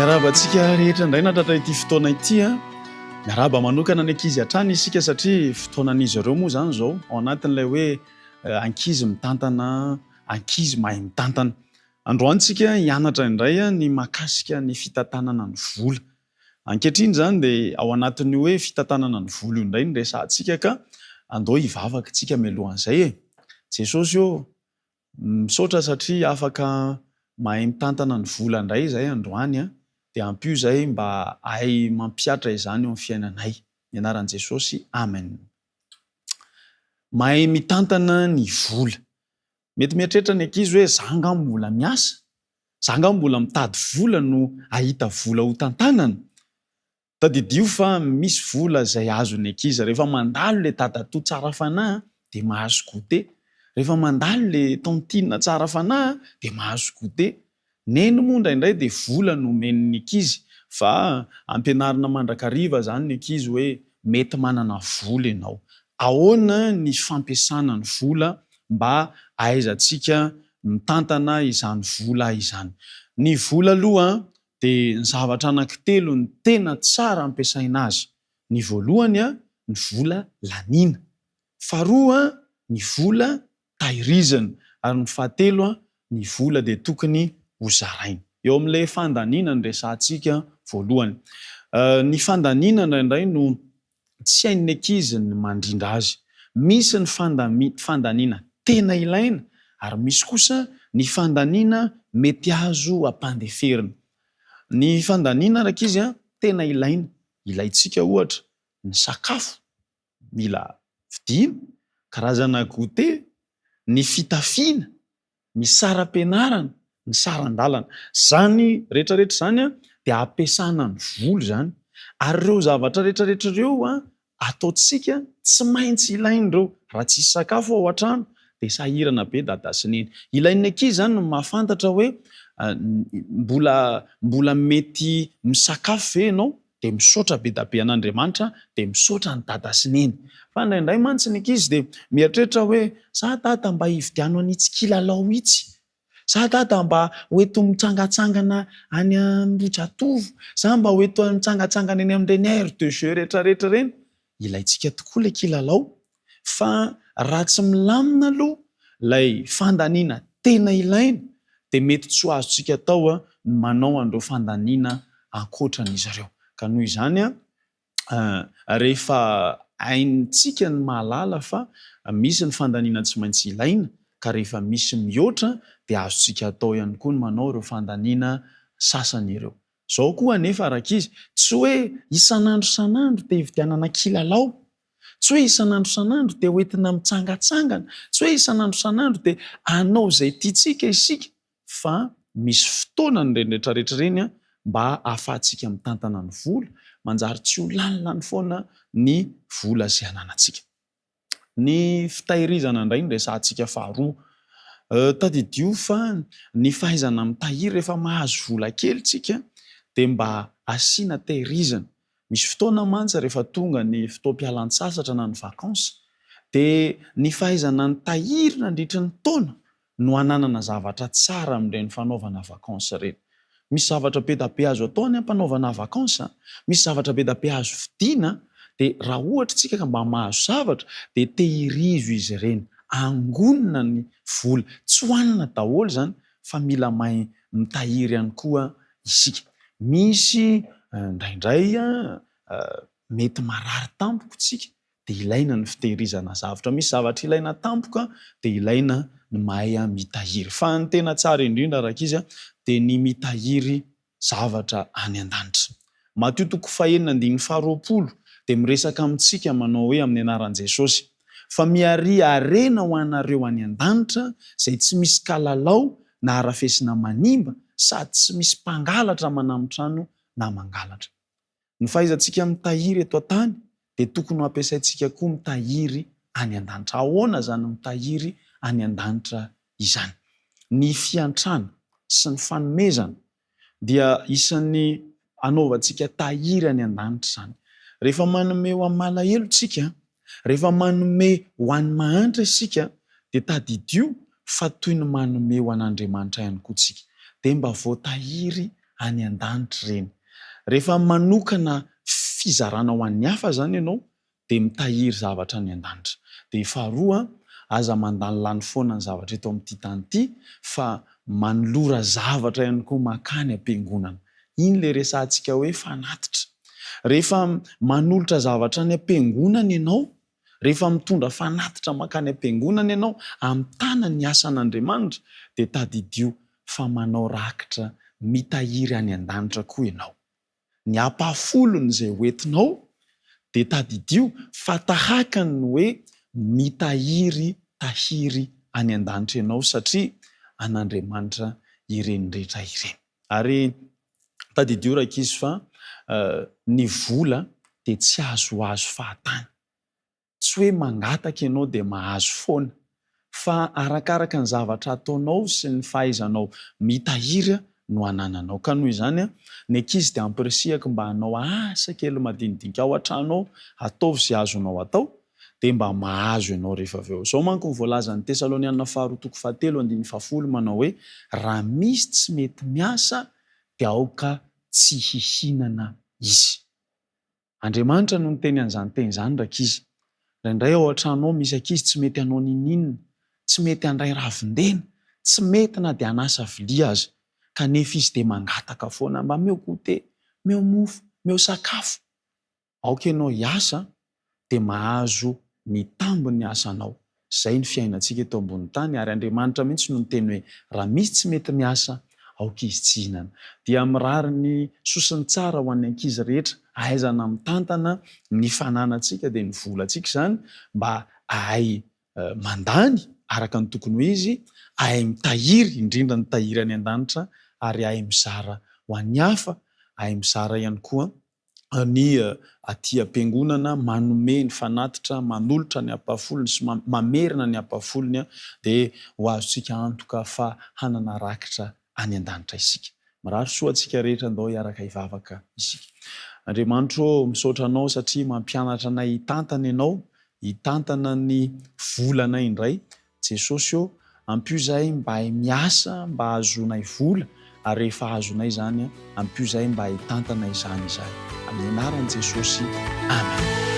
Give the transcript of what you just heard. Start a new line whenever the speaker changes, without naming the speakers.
Miarahaba antsika rehetra indray nahatratra ity fotoana ity a. Miarahaba manokana ny ankizy hatrany isika satria fotoanan'izy ireo moa izany izao ao anatin'ilay hoe ankizy mitantana, ankizy mahay mitantana. Androany tsika hianatra indray ny mahakasika ny fitantanana ny vola. Ankehitriny izany dia ao anatin'io hoe fitantanana ny vola io indray no resahantsika ka andao hivavaka tsika mialohan'izay e! Jesosy ô, misaotra satria afaka mahay mitantana ny vola indray izahay androany an, dia ampio izahay mba hahay mampihatra izany eo amin'ny fiainanay. Ny anaran'i Jesosy, Amen. Mahay mitantana ny vola. Mety mieritreritra ny ankizy hoe za angaha mbola miasa? Za angaha mbola mitady vola no hahita vola ho tantanana? Tadidio fa misy vola izay azon'ny ankizy rehefa mandalo le dadatoa tsara fanahy dia mahazo goûter, rehefa mandalo le tantine tsara fanahy dia mahazo goûter. Neny moa indraindray dia vola no omeny ny ankizy fa ampianarina mandrakariva izany ny ankizy hoe mety manana vola ianao. Ahoana ny fampiasana ny vola mba ahaizantsika mitantana izany vola izany? Ny vola aloha dia ny zavatra anankitelo no tena tsara ampiasaina azy. Ny voalohany ny vola laniana. Faharoa ny vola tahirizina ary ny fahatelo ny vola dia tokony ho zaraina. Eo amin'ilay fandaniana no resahantsika voalohany. Ny fandaniana indraindray no tsy hain'ny ankizy ny mandrindra azy. Misy ny fandaniana tena ilaina ary misy kosa ny fandaniana mety azo ampandeferina. Ny fandaniana rankizy tena ilaina, ilaintsika ohatra ny sakafo, mila vidiana, karazana goûter, ny fitafiana, ny saram-pianarana, ny saran-dalana. Izany rehetra rehetra izany dia ampiasana ny vola izany. Ary ireo zavatra rehetra rehetra ireo ataontsika tsy maintsy ilaina ireo. Raha tsisy sakafo ao an-trano dia sahirana be dada sy neny. Ilain'ny ankizy izany ny mahafantatra hoe mbola mbola mety misakafo ve ianao? dia misaotra be da be an'Andriamanitra dia misaotra an'i dada sy neny. Fa indraindray mantsy ny ankizy dia mieritreritra hoe za dada mba hividiano an'itsy kilalao itsy, za dada mba ho ento mitsangatsangana any Ambohijatovo, za mba ho ento mitsangatsangana eny amin'ireny aire de jeux retraretra ireny. Ilaintsika tokoa ilay kilalao fa raha tsy milamina aloha ilay fandaniana tena ilaina dia mety tsy ho azontsika atao ny manao an'ireo fandaniana ankoatran'izy ireo. Ka noho izany, rehefa haintsika ny mahalala fa misy ny fandaniana tsy maintsy ilaina, ka rehefa misy mihoatra dia azontsika atao ihany koa ny manao ireo fandaniana sasany ireo. Izao koa anefa rankizy, tsy hoe isan'andro isan'andro dia hividianana kilalao, tsy hoe isan'andro isan'andro dia hoentina mitsangatsangana, tsy hoe isan'andro isan'andro dia hanao izay tiantsika isika fa misy fotoanany ireny rehetrarehetra ireny mba ahafahantsika mitantana ny vola, manjary tsy ho lanilany foana ny vola izay ananantsika. Ny fitahirizana indray no resahantsika faharoa. Tadidio fa ny fahaizana mitahiry rehefa mahazo vola kely tsika dia mba asiana tehirizina. Misy fotoana mantsy rehefa tonga ny fotoam-pialan-tsasatra na ny vacances dia ny fahaizana nitahiry nandritry ny taona no hananana zavatra tsara amin'ireny fanaovana vacances ireny. Misy zavatra be da be azo atao any am-panaovana vacances a! Misy zavatra be da be azo vidiana dia raha ohatra isika ka mba mahazo zavatra dia tehirizo izy ireny, angonina ny vola, tsy hohanina daholo izany fa mila mahay mitahiry ihany koa isika. Misy indraindray mety marary tampoka isika dia ilaina ny fitehirizana zavtra. Misy zavatra ilaina tampoka dia ilaina ny mahay mitahiry. Fa ny tena tsara indrindra rankizy dia ny mitahiry zavatra any an-danitra. Matio toko fahenina andininy faharoapolo dia miresaka amintsika manao hoe amin'ny anaran'i Jesosy, Fa miharia harena ho anareo any an-danitra izay tsy misy kalalao na harafesina manimba sady tsy misy mpangalatra manamitrano na mangalatra. Ny fahaizantsika mitahiry eto an-tany dia tokony ho ampiasaintsika koa mitahiry any an-danitra. Ahoana izany mitahiry any an-danitra izany? Ny fiantrana sy ny fanomezana dia isan'ny anaovantsika tahiry any an-danitra izany. Rehefa manome ho an'ny malahelo isika, rehefa manome ho an'ny mahantra isika dia tadidio fa toy ny manome ho an'Andriamanitra ihany koa isika. Dia mba voatahiry. any an-danitra ireny. Rehefa manokana fizarana ho an'ny hafa izany ianao dia mitahiry zavatra any an-danitra. Dia faharoa, aza mandanilany foana ny zavatra eto amin'ity tany ity fa manolora zavatra ihany koa mankany am-piangonana. Iny ilay resahantsika hoe fanatitra. Rehefa manolotra zavatra any am-piangonana ianao, rehefa mitondra fanatitra mankany am-piangonana ianao, hamitana ny asan'Andriamanitra, dia tadidio fa manao rakitra mitahiry any an-danitra koa ianao. Ny ampahafolony izay ho entinao dia tadidio fa tahaka ny hoe mitahiry tahiry any an-danitra ianao satria an'Andriamanitra ireny rehetra ireny. Ary tadidio rankizy fa ny vola dia tsy azoazo fahatany. Tsy hoe mangataka ianao dia mahazo foana, fa arakaraka ny zavatra ataonao sy ny fahaizanao mitahiry no anananao. Ka noho izany, ny ankizy dia ampirisihako mba hanao asa kely madinidinika ao an-trano ao, ataovy izay azonao atao, dia mba mahazo ianao rehefa avy eo. Izao manko ny voalazan'ny Tesalonianina faharoa toko fahatelo andininy fahafolo manao hoe, Raha misy tsy mety miasa dia aoka tsy hihinana izy. Andriamanitra no niteny an'izany teny izany rankizy. Indraindray ao an-trano ao misy ankizy tsy mety hanao n'inon'inona, tsy mety handray ravin-dena, tsy mety na dia hanasa vilia aza, kanefa izy dia mangataka foana, mba meo goûter, meo mofo, meo sakafo. Aoka ianao hiasa dia mahazo ny tambin'ny asanao. Izay ny fiainantsika eto ambonin'ny tany ary Andriamanitra mihitsy no niteny hoe raha misy tsy mety miasa aoka izy tsy hihinana. Dia mirary ny soa sy ny tsara ho an'ny ankizy rehetra ahaizana mitantana ny fananantsika dia ny volantsika izany mba ahay mandany araka ny tokony ho izy, ahay mitahiry indrindra ny tahiry any an-danitra ary ahay mizara ho an'ny hafa, ahay mizara ihany koa ny aty am-piangonana manome ny fanatitra, manolotra ny ampahafolony sy mamerina ny ampahafolony dia ho azontsika antoka fa hanana rakitra any an-danitra isika. Mirary soa antsika rehetra ndao hiaraka hivavaka isika. Andriamanitro ô, misaotra Anao satria mampianatra anay hitantana Ianao, hitantana ny volanay indray Jesosy ô, ampio izahay mba hahay miasa mba hahazoanay vola ary rehefa azonay izany, ampio izahay mba hitantana izany izahay. Amin'ny anaran'i Jesosy, Amen.